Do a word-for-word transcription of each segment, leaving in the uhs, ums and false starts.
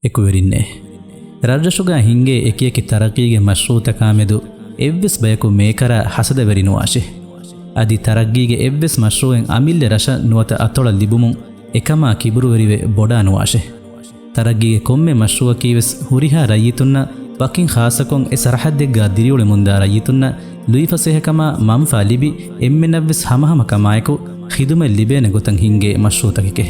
އެކުވެރިންނޭ. ރަށްރަށުގަ ހިންގޭ އެކިއެކި ތަރައްގީގެ މަޝްރޫއުތަކާމެދު އެއްވެސް ބަޔަކު މޭކަރާ ހަސަދަވެރި ނުވާށޭ. އަދި ތަރައްގީގެ އެއްވެސް މަޝްރޫއެއް އަމިއްލަ ރަށަށް ނުވަތަ އަތޮޅަށް ލިބުމުން އެކަމާ ކިބުރުވެރިވެ ބޮޑާ ނުވާށޭ. ތަރައްގީގެ ކޮންމެ މަޝްރޫއަކީވެސް ހުރިހާ ރައްޔިތުންނަށް ވަކިން ޚާއްޞަކޮށް އެ ސަރަހައްދެއްގާ ދިރިއުޅެމުންދާ ރައްޔިތުންނަށް ލުއިފަސޭހަކަމާ މަންފާ ލިބި އެންމެނަށްވެސް ހަމަހަމަކަމާއެކު ޚިދުމަތް ލިބޭނެ ގޮތަށް ހިންގޭ މަޝްރޫއުތަކެކޭ.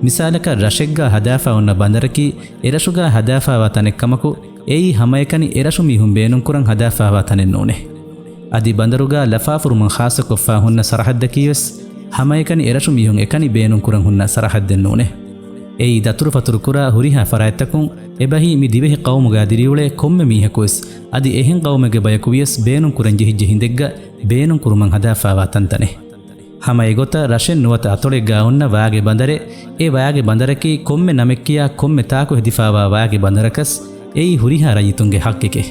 މިސާލަކަށް ރަށެއްގާ ހަދާފާ އޮންނަ ބަނދަރަކީ އެރަށުގާ ހަދާފާވާ ތަނެއްކަމަކު، އެއީ ހަމައެކަނި އެރަށު މީހުން ބޭނުންކުރަން ހަދާފާވާ ތަނެއް ނޫނޭ. އަދި ބަނދަރުގާ ލަފާފުރުމަށް ޚާއްޞަކޮށްފާ ހުންނަ ސަރަހައްދަކީވެސް ހަމައެކަނި އެރަށު މީހުން އެކަނި ބޭނުންކުރަން ހުންނަ ސަރަހައްދެއް ނޫނޭ. އެއީ ދަތުރުފަތުރު ކުރާ ހުރިހާ ފަރާތްތަކުން އެބަހީ މި ދިވެހި ޤައުމުގާ ދިރިއުޅޭ ކޮންމެ މީހަކުވެސް އަދި އެހެން ޤައުމެއްގެ ބަޔަކުވިޔަސް ބޭނުންކުރަން ޖެހިއްޖެ ހިނދެއްގަ ބޭނުންކުރުމަށް ހަދާފާވާ ތަންތަނެއް. ހަމަ އެގޮތަށް ރަށެއް ނުވަތަ އަތޮޅެއްގާ އޮންނަ ވާގި ބަނދަރެއް، އެ ވާގި ބަނދަރަކީ ކޮންމެ ނަމެއްކިޔާ ކޮންމެ ތާކު ހެދިފާވާ ވާގި ބަނދަރަކަސް، އެއީ ހުރިހާ ރައްޔިތުންގެ ޙައްޤެކޭ.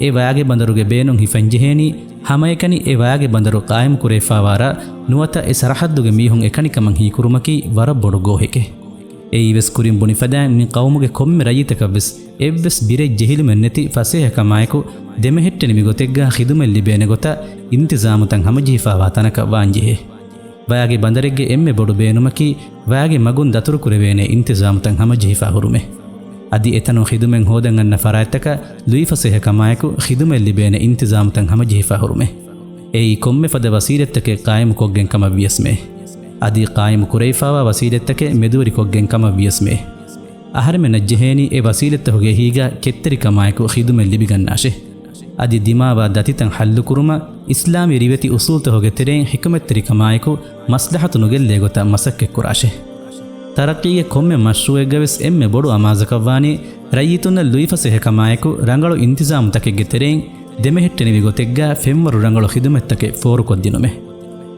އެ ވާގި ބަނދަރުގެ ބޭނުން ހިފަންޖެހޭނީ، ހަމައެކަނި އެ ވާގި ބަނދަރު ޤާއިމުކުރެވިފާވާ ރަށް ނުވަތަ އެ ސަރަޙައްދުގެ މީހުން އެކަނިކަމަށް ހީކުރުމަކީ ވަރަށް ބޮޑު ގޯހެކޭ. އެއީވެސް ކުރިން ބުނިފަދައިން މި ޤައުމުގެ ކޮންމެ ރައްޔިތަކަށްވެސް އެއްވެސް ބިރެއް ޖެހިލުމެއް ނެތި ފަސޭހަކަމާއެކު ދެމެހެއްޓެނިވި ގޮތެއްގާ ޚިދުމަތް ލިބޭނެ ގޮތަށް އިންތިޒާމުތައް ހަމަޖެހިފާވާ ތަނަކަށް ވާންޖެހޭ. ވާގި ބަނދަރެއްގެ އެންމެ ބޮޑު ބޭނުމަކީ ވާގި މަގުން ދަތުރުކުރެވޭނެ އިންތިޒާމުތައް ހަމަޖެހިފާ ހުރުމޭ. އަދި އެތަނުން ޚިދުމަތް ހޯދަން އަންނަ ފަރާތްތަކަށް ލުއިފަސޭހަކަމާއެކު ޚިދުމަތް ލިބޭނެ އިންތިޒާމުތައް ހަމަޖެހިފާ ހުރުމޭ. އެއީ ކޮންމެ ފަދަ ވަސީލަތްތަކެއް ޤާއިމުކޮށްގެން ކަމަށް ވިޔަސް މެ. އަދި ޤާއިމު ކުރެވިފާވާ ވަސީލަތްތަކެއް މެދުވެރިކޮށްގެން ކަމަށް ވިޔަސް މެ. އަހަރެމެންނަށް ޖެހޭނީ އެ ވަސީލަތްތަކުގެ އެހީގަ ކެތްތެރިކަމާއެކު ޚިދުމަތް ލިބިގަންނާށޭ. އަދި ދިމާވާ ދަތިތައް ޙައްލުކުރުމަށް އިސްލާމީ ރިވެތި އުޞޫލުތަކުގެ ތެރެއިން ޙިކުމަތްތެރިކަމާއެކު މަސްލަޙަތު ނުގެއްލޭ ގޮތަށް މަސައްކަތްކުރާށޭ. ތަރައްޤީގެ ކޮންމެ މަޝްރޫއެއްގަވެސް އެންމެ ބޮޑު އަމާޒަކަށްވާނީ ރައްޔިތުންނަށް ލުއިފަސޭހަކަމާއެކު ރަނގަޅު އިންތިޒާމުތަކެއްގެ ތެރެއިން ދެމެހެއްޓެނިވި ގޮތެއްގަ ފެންވަރު ރަނގަޅު ޚިދުމަތްތަކެއް ފޯރުކޮށްދިނުމޭ.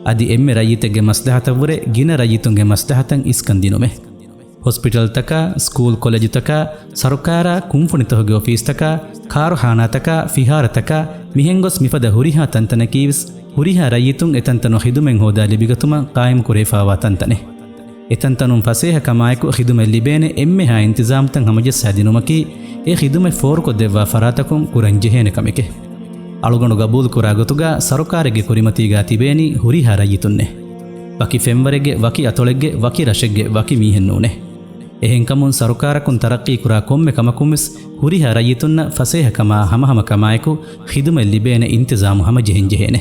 އަދި އެންމެ ރައްޔިތެއްގެ މަސްލަޙަތަށްވުރެ ގިނަ ރައްޔިތުންގެ މަސްލަޙަތަށް އިސްކަން ދިނުމޭ. ހޮސްޕިޓަލްތަކާ، ސްކޫލް ކޮލެޖުތަކާ، ސަރުކާރާ ކުންފުނިތަކުގެ އޮފީސްތަކާ، ކާރުޚާނާތަކާ، ފިހާރަތަކާ، މިހެންގޮސް މިފަދަ ހުރިހާ ތަންތަނަކީވެސް ހުރިހާ ރައްޔިތުން އެތަންތަނުން ޚިދުމަތް ހޯދާ ލިބިގަތުމަށް ޤާއިމުކުރެވިފާވާ ތަންތަނެއް. އެތަންތަނުން ފަސޭހަކަމާއެކު ޚިދުމަތް ލިބޭނެ އެންމެހާ އިންތިޒާމުތައް ހަމަޖައްސާދިނުމަކީ އެ ޚިދުމަތް ފޯރުކޮށްދެއްވާ ފަރާތަކުން ކުރަންޖެހޭނެ ކަމެކޭ. އަޅުގަނޑު ގަބޫލުކުރާ ގޮތުގަ ސަރުކާރެއްގެ ކުރިމަތީގަ ތިބޭނީ ހުރިހާ ރައްޔިތުންނޭ. ވަކި ފެންވަރެއްގެ، ވަކި އަތޮޅެއްގެ، ވަކި ރަށެއްގެ، ވަކި މީހެއް ނޫނޭ. އެހެންކަމުން ސަރުކާރަކުން ތަރައްޤީކުރާ ކޮންމެ ކަމަކުންވެސް ހުރިހާ ރައްޔިތުންނަށް ފަސޭހަކަމާ ހަމަހަމަކަމާއެކު ޚިދުމަތް ލިބޭނެ އިންތިޒާމު ހަމަޖެހެންޖެހޭނެ.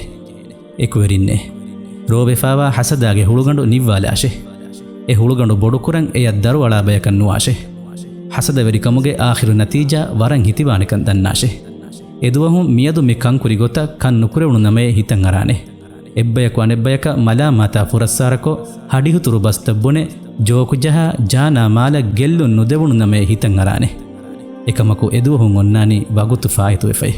އެކުވެރިންނޭ. ރޯވެފާވާ ހަސަދާގެ ހުޅުގަނޑު ނިއްވާލާށޭ. އެ ހުޅުގަނޑު ބޮޑުކުރަން އެޔަށް ދަރުއަޅާ ބަޔަކަށް ނުވާށޭ. ހަސަދަވެރިކަމުގެ އާޚިރު ނަތީޖާ ވަރަށް ހިތިވާނެކަން ދަންނާށޭ. އެދުވަހުން މިއަދު މި ކަންކުރި ގޮތަށް ކަން ނުކުރެވުނު ނަމައޭ ހިތަށް އަރާނެ. އެއްބަޔަކު އަނެއްބަޔަކަށް މަލާމާތާ ފުރައްސާރަކޮށް، ހަޑިހުތުރު ބަސްތައް ބުނެ، ޖޯކު ޖަހާ، ޖާނާ މާލަށް ގެއްލުން ނުދެވުނު ނަމައޭ ހިތަށް އަރާނެ. އެކަމަކު އެދުވަހުން އޮންނާނީ ވަގުތު ފާއިތުވެފައި.